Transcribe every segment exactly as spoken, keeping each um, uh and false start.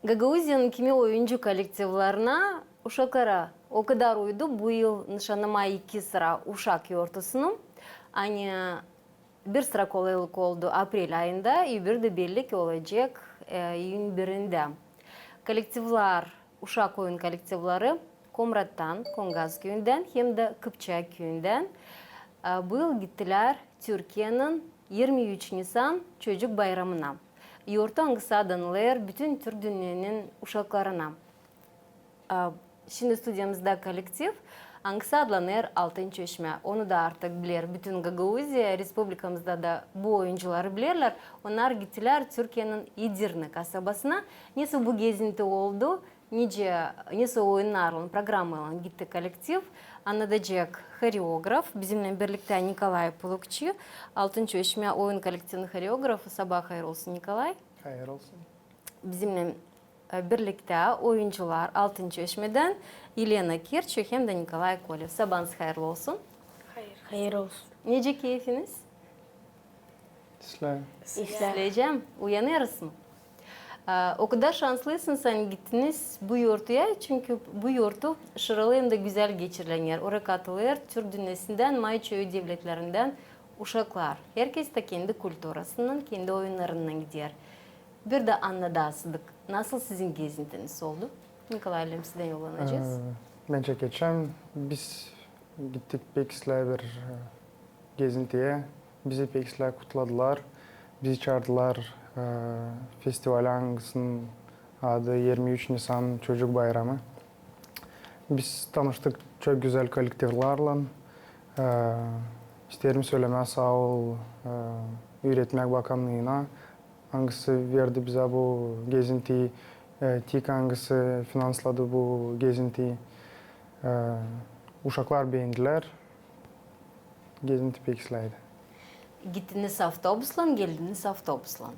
Gagauziyanın kimi oyuncu kollektivlarına uşaklara o kadar uydu, bu yıl nışannamaa iki sıra uşak yortusunu. Ani bir sıra kolaylık oldu aprel ayında, öbürü dä belli ki olacek, e, iyün birindä. Kollektivlar, uşak oyun kollektivları Komrattan, Kongaz küüyündän hem dä Kıpçak küüyündän, e, bu yıl gittilär Türkiyenin irmi üç Nisan çocuk bayramına. Yortu, angısı adanılêr bütün Türk dünnenin uşaklarına. A, şindi studiyamızda kollektiv, angısı adlanêr Altın Çeşme. Onu da artık biler bütün Gagauziya, respublikamızda da bu oyuncuları bilerlär. Onnar gittilär Türkiyenin Edirne kasabasına. Nesoy bu gezinti oldu, nicä, nesoy oyunnarlan, programaylan gitti kollektiv, annadacek horeograf, bizimnän birliktä Nikolay Pulukçu, Altın Çeşme oyun kollektivinin horeografı. Sabaa hayır olsun, Nikolay. Hayır olsun. Bizimnän, e, birliktä oyuncular Altın Çeşmedän, Elena Kirçu hem dä Nikolay Kolev. Sabaanız hayırlı olsun. Hayır. Hayır olsun. Nicä keyfiniz? İslää. İslää. İsleycäm. Uyanêrsınız mı? E, o kadar şanslısınız, ani gittiniz bu yortuya, çünkü bu yortu şıralı hem dä gözäl geçirilen er. Oraya katılêr Türk dünnesindän, maayçı devletlerindän uşaklar. Herkez dä kendi kulturasınnan, kendi oyunnarınnan gider. Bir dä annadasıdık, nasıl sizin gezintiniz oldu? Nikolay, sizdän yollanacez. E, bän çekedäm. Biz gittik pek islää bir, e, gezintiyä. Bizi pek islää kutladılar. Bizi çaardılar, e, festivalä, angısının adı irmi üç Nisan çocuk bayramı. Biz tanıştık çok gözäl kollektivlarlan. E, isteerim sölemää saa ol, e, üüretmäk bakannıına, angısı verdi bizä bu gezintiyi, e, TİK, angısı finansladı bu gezintiyi. E, uşaklar beendilär. Gezinti pek islääydi. Gittiniz avtobuslan, geldiniz avtobuslan.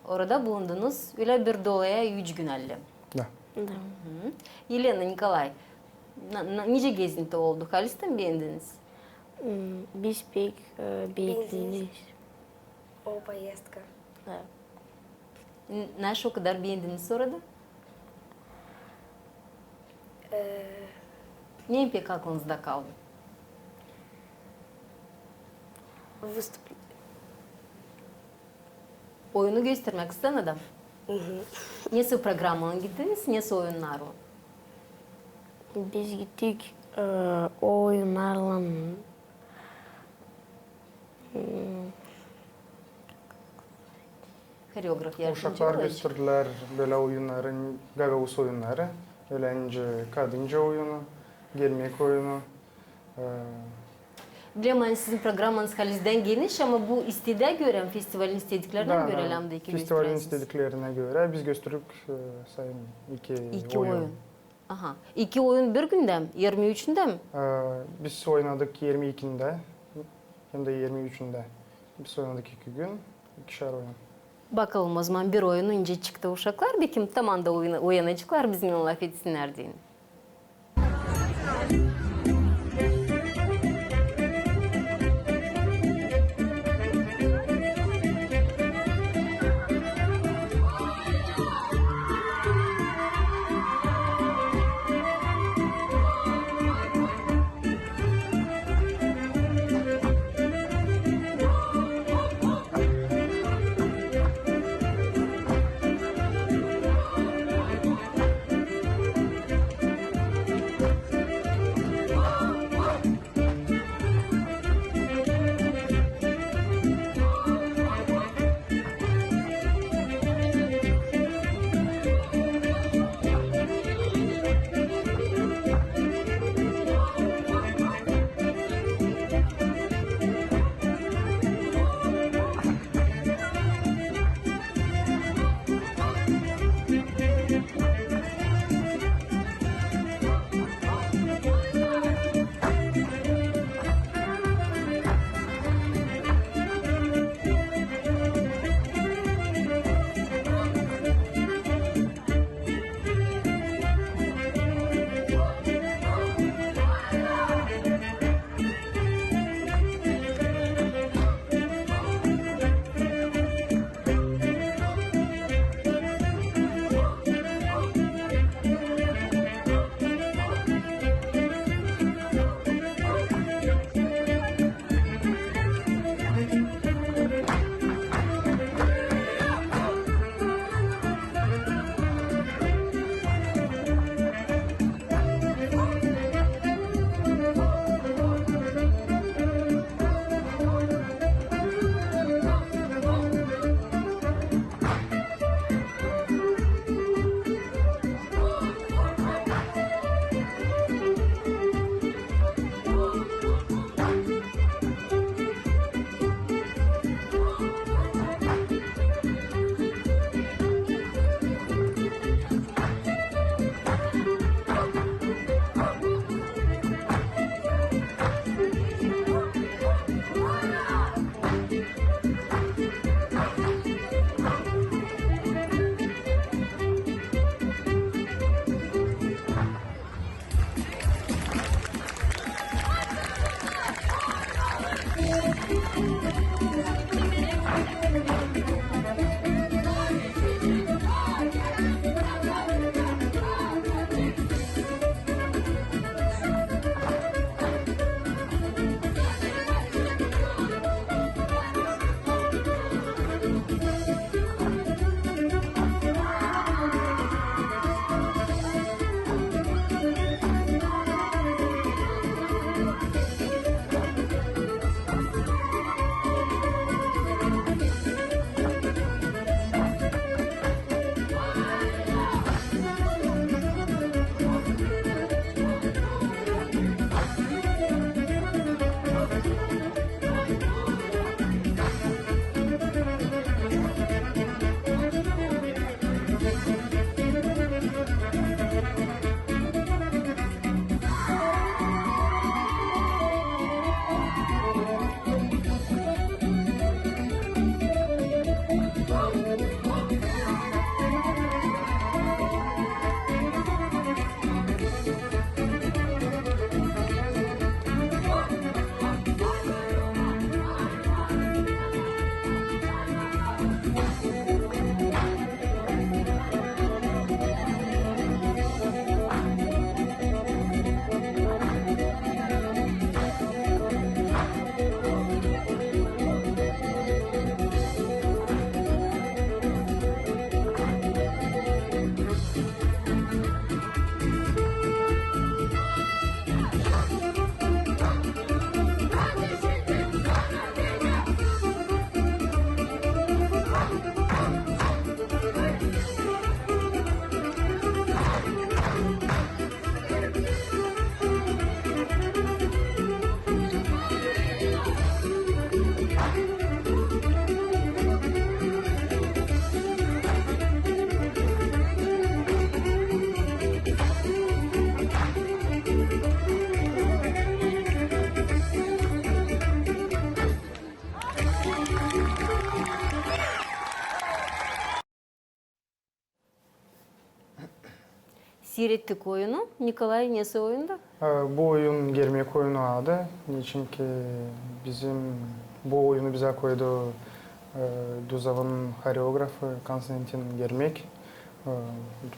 Orada bulundunuz ölä bir dolaya üç gün halizdän. Da. Da. Hı. Elena, Nikolay, na-, na-, nicä gezinti oldu? Halizdän beendiniz? Hmm, biz pek, e, beendiniz. Beendiniz. O поездка. Da. N-, naşey o kadar beendiniz orada? Ee, Ne pek aklınızda kaldı? Выступление. Oyunu göstermäk sţenada. Hı hı. Nesoy programaylan gittiniz, nesoy oyunnarlan? Biz gittik, e, oyunnarlan, hmm, Horeograf yardımcı olacek. Uşaklar gösterdilär bölä oyunnarı, gagauz oyunnarı, ölä nicä kadınca oyunu, gelmäk oyunu. E, Bilerim, ani sizin programanız halizdän geniş, ama bu istedä görä, festivalin istediklerinä görä, da, lääm da iki festivalin gösteresiz. İstediklerinä görä biz gösterdik, e, sayın, iki oyun. İki oyun. Aha. İki oyun bir gündä mi? İrmi üçündä mi? E, biz oynadık irmi ikindä hem dä irmi üçündä. Biz oynadık iki gün, ikişär oyun. Bakalım, ozaman bir oyunu nicä çıktı uşaklar, bekim tamanda uyanaceklar, bizimnän lafetsinnär deyni. Siirettik oyunu. Nikolay, nesi oyundu? E, bu oyun Germek oyunu adı. Neçinki bizim bu oyunu bizä koydu, e, Duzovun horeografı Konstantin Germek. E,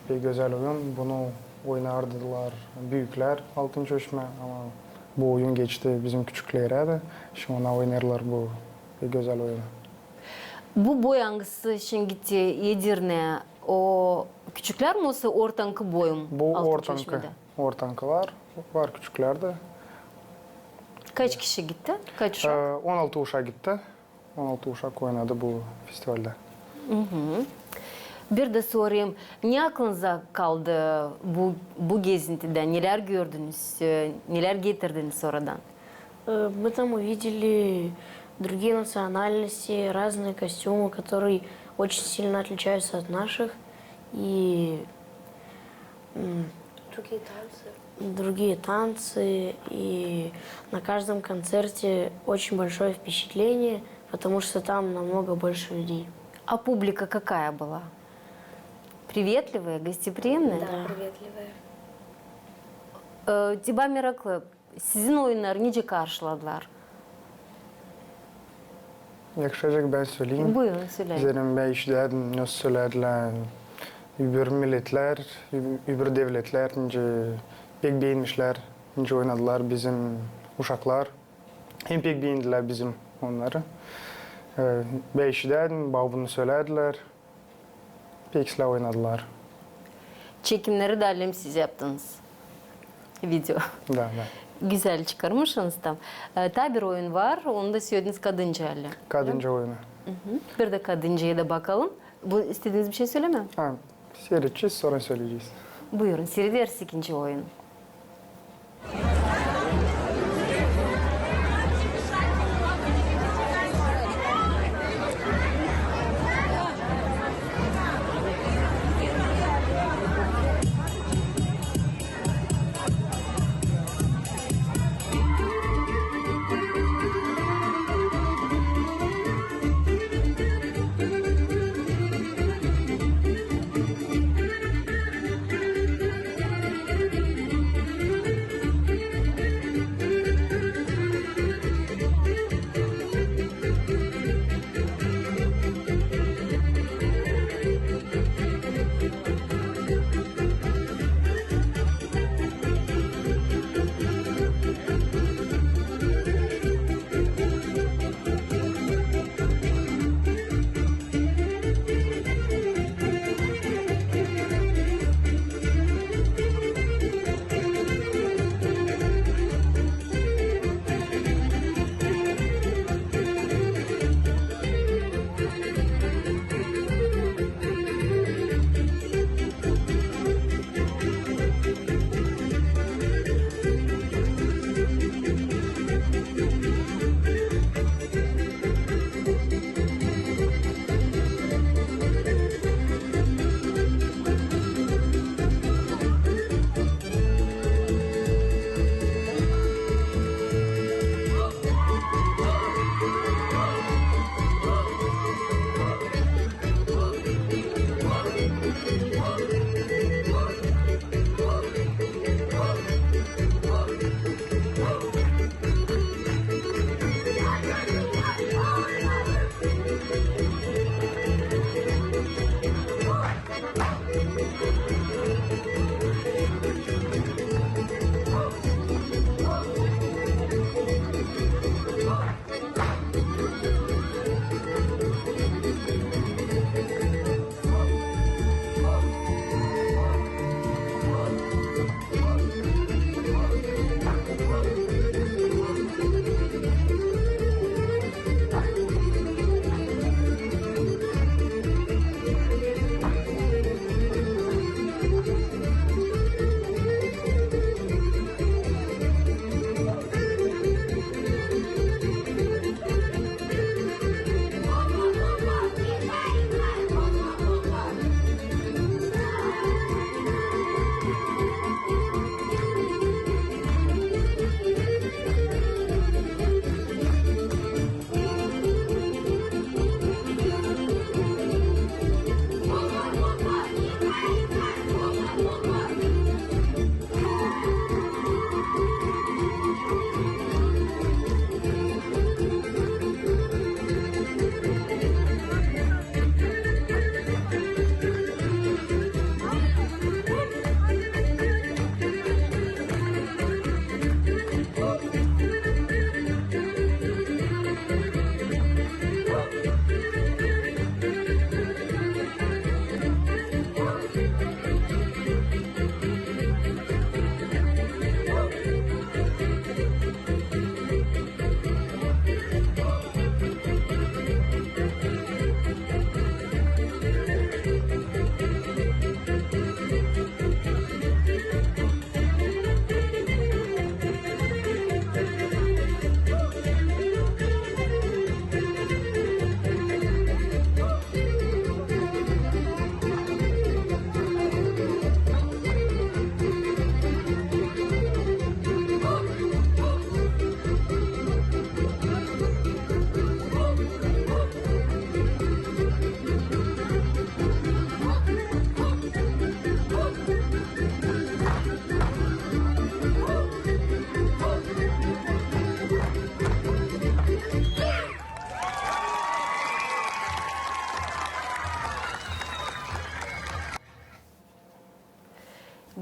pek gözäl oyun. Bunu oynardılar büüklär Altın Çeşmä, ama bu oyun geçti bizim küçüklerä dä. Şindi onnar oynêêrlar bu pek gözäl oyunu. Bu boy, angısı şindi gitti Edirneyä, o küçüklär mi, osa ortankı boy mu Altın Çeşmädä? Bu ortankı, ortankılar, var küçüklär dä. Kaç kişi gitti? Kaç uşak? E, on altı uşak gitti. On altı uşak oynadı bu festivaldä. Bir dä sorayım, ne aklınızda kaldı bu, bu gezintidä? Nelär gördünüz, e, nelär getirdiniz oradan? Э, мы там увидели другие национальности, разные костюмы, которые очень сильно отличаются от наших. И Другие танцы. Другие танцы, и на каждом концерте очень большое впечатление, потому что там намного больше людей. А публика какая была? Приветливая, гостеприимная? Да, приветливая. E, Tiba, meraklı, sizin oyunnarı nicä karşıladılar? Yakışacek bän söleyim. Buyurun, söleyin. Zerä bän işidädin, ne sölädilär, öbür milletlär, öbür devletlär, nicä pek beenmişlär, nicä oynadılar bizim uşaklar. Hem pek beendilär bizim oyunnarı. E, bän işidädin, baa bunu sölädilär. Pek islää oynadılar. Çekimneri dä alem siz yaptınız. Video. Da, da. Gözäl çıkarmışsınız tam. E, taa bir oyun var, onu da sölediiniz, kadınca alem. Kadınca oyunu. Bir dä kadıncayı da bakalım. Bu, istediniz bir şey sölemää? Ha, siiredecez, sora söleyecez. Buyurun, siirederiz ikinci oyun.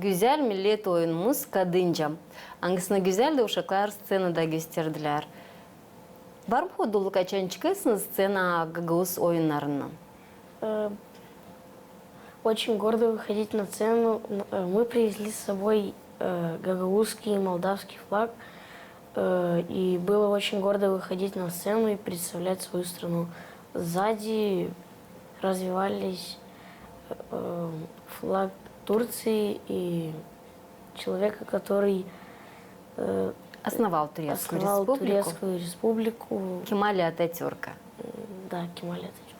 Gözäl millet oyunumuz kadınca, angısını gözäl dä uşaklar sţenada gösterdilär. Var mı hodulluk, açan çıkêrsınız sţenaya gagauz oyunnarınnan? Э, Очень гордо выходить на сцену. Н- э, Мы привезли с собой э, гагаузский и молдавский флаг. Э, И было очень гордо выходить на сцену и представлять свою страну. Сзади развивались э, флаг Турции и человека, который э, Основал Турецкую основал Республику. Турецкую Республику. Kemal Atatürk'ü. Да, Кемаль Ататюрк.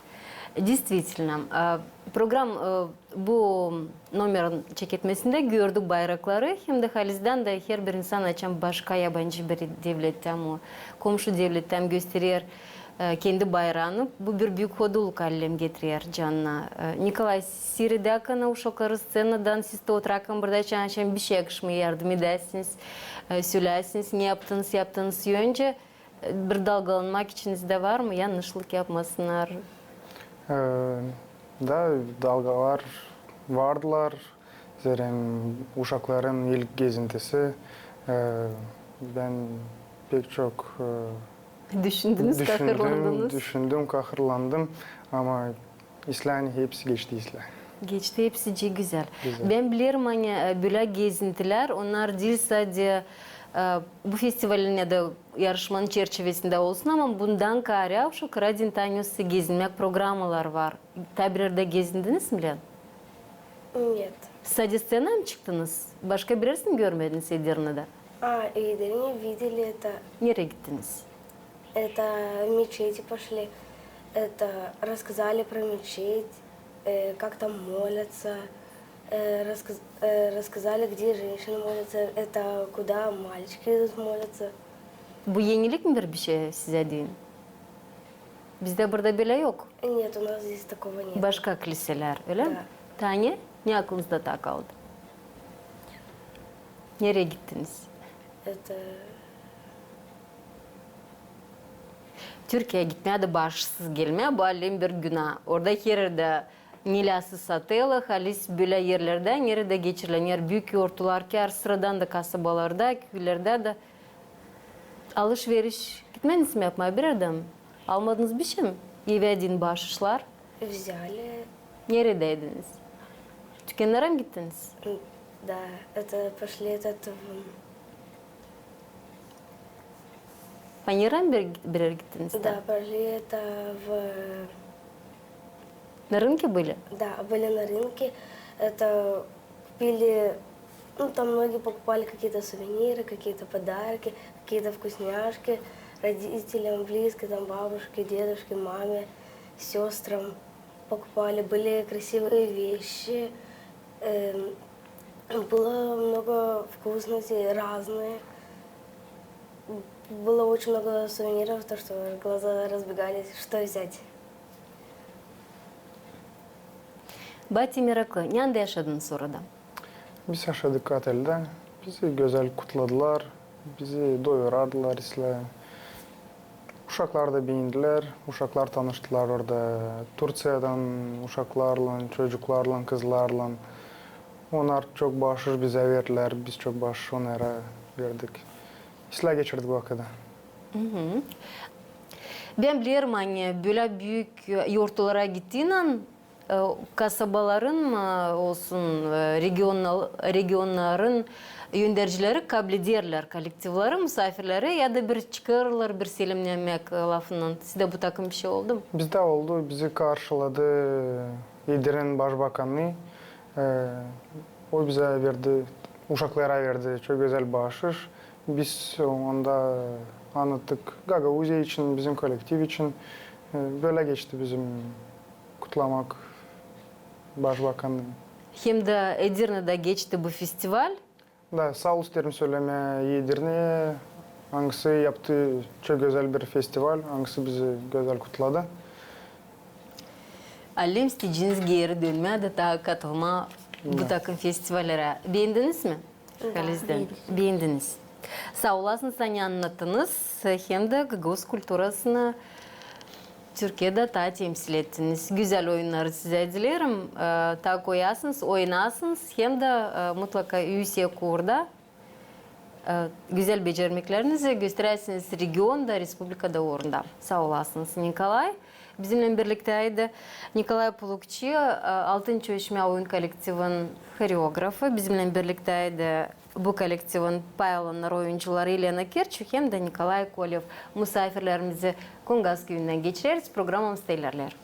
Действительно, e, program, e, bu nomerin çeketmesindä gördük bayrakları, hem dä halizdän dä herbir insan, açan başka yabancı bir devlettän, o komşu devlettän gösterer e, kendi bayraanı. Bu bir büük hodulluk, allem getirer canına. E, Nikolay, siiredäkän uşakları sţenadan, siz dä oturakkan burada, açan, açan bişey yakışmêêr, yardım edäsiniz, e, söläsiniz, ne yaptınız, yaptınız öncä. E, bir dalgalanmak içinizdä var mı, yannışlık yapmasınnar? E, Da, dalgalar vardılar. Zerä uşakların ilk gezintisi. E, Bän pek çok e, Düşündünüz, düşündüm, kahırlandınız. Düşündüm, kahırlandım. Ama islää, ani hepsi geçti islää. Geçti hepsi, gözäl. Gözäl. Bän bilerim, ani e, bölä gezintilär, onnar diil sade e, bu festivalin ya da yarışmanın çerçivesindä olsun, ama bundan kaarä uşaklara deyni tanıyorsun, gezinmäk programalar var. Taa bir erdä gezindiniz mi, Len? Нет. Sade sţenaya mı çıktınız? Başka bir erdä mi görmediniz Edirnedä? А, и они видели это, Nereyi gittiniz? это в мечети пошли, это рассказали про мечеть, э, как там молятся, э, рассказ- э, рассказали, где женщины молятся, это куда мальчики идут молятся. Bu enilik mi bir bişey sizä deyni? Bizdä burada bölä yok. Нет, у нас здесь такого нет. Başka kliselär, ölä mi? Da. Tanya, ne aklınızda taa kaldı? Nereyi gittiniz? Это Türkiyeyä gitmää dä baaşsız gelmää, bu allem bir günaa. Orada hererdä neläsiz otelä, halis bölä erlerdä, neredä geçirilär büük yortular, kär sıradan da kasabalarda, küülerdä dä. Alış-veriş gitmediniz mi yapmaa bir erdä mi? Almadınız bişey mi? Evä deyni baaşışlar. Взяли, Neredäydiniz? Tükennara mı gittiniz? Да, это пошли этот в- Panera mı bir, bir erä gittiniz? Да, пошли это в На рынке были? Да, были на рынке. Это купили, ну, там многие покупали какие-то сувениры, какие-то подарки, какие-то вкусняшки родителям, близким, там, бабушке, дедушке, маме, сестрам покупали. Были красивые вещи. Эм, Было много вкусностей, разные. Было очень много сувениров, то что глаза разбегались, что взять. Bati meraklı, ne anda yaşadınız orada? Biz yaşadık oteldä. Bizi gözäl kutladılar. Bizi doyurardılar islää. Uşaklar da beendilär. Uşaklar tanıştılar orada Turţiyadan uşaklarlan, çocuklarlan, kızlarlan. Onnar çok baaşış bizä verdilär, biz çok baaşış onnara verdik. İslää geçirdik vakıdı. Bän bilerim, ani bölä büük yortulara gittiynän, e, kasabaların mı olsun, e, regional-, regionların öndercileri kablederlär kollektivleri, musaafirleri ya da bir çıkêrlar bir selemnemäk lafınnan. Sizdä bu takım bişey oldu mu? Bizdä oldu, bizi karşıladı Edirnenin başbakanı. E, O bizä verdi, uşaklara verdi çok gözäl baaşış. Biz onda annattık Gagauziya için, bizim kollektiv için. E, Bölä geçti bizim kutlamak başbakanı. Hem dä Edirnedä geçti bu festival. Da, saa ol isteerim sölemää Edirneyä, angısı yaptı çok gözäl bir festival, angısı bizi gözäl kutladı. Allem isteyeceniz geeri dönmää dä taa katılmaa bu takım festivallerä. Beendiniz mi? Halizdän. Beendiniz. Saa olasınız, ani annattınız hem dä gagauz kulturasını Türkiyedä taa temsil ettiniz. Gözäl oyunnarı sizä dileerim. E, taa koyasınız, oynasınız hem dä, e, mutlaka üüsek uurda, e, gözäl becermeklerinizi gösteräsiniz regionda, respublikada uurunda. Saa olasınız, Nikolay. Bizimnän birliktäydi Nikolay Pulukçi, e, Altın Çeşmä oyun kollektivin horeografı. Bizimnän birliktäydi bu kollektivin pay alannarı, oyuncuları Elena Kerçu hem dä Nikolay Kolyev. Musaafirlerimizi Kungaz küüyündän geçireriz, programamız ilerleer.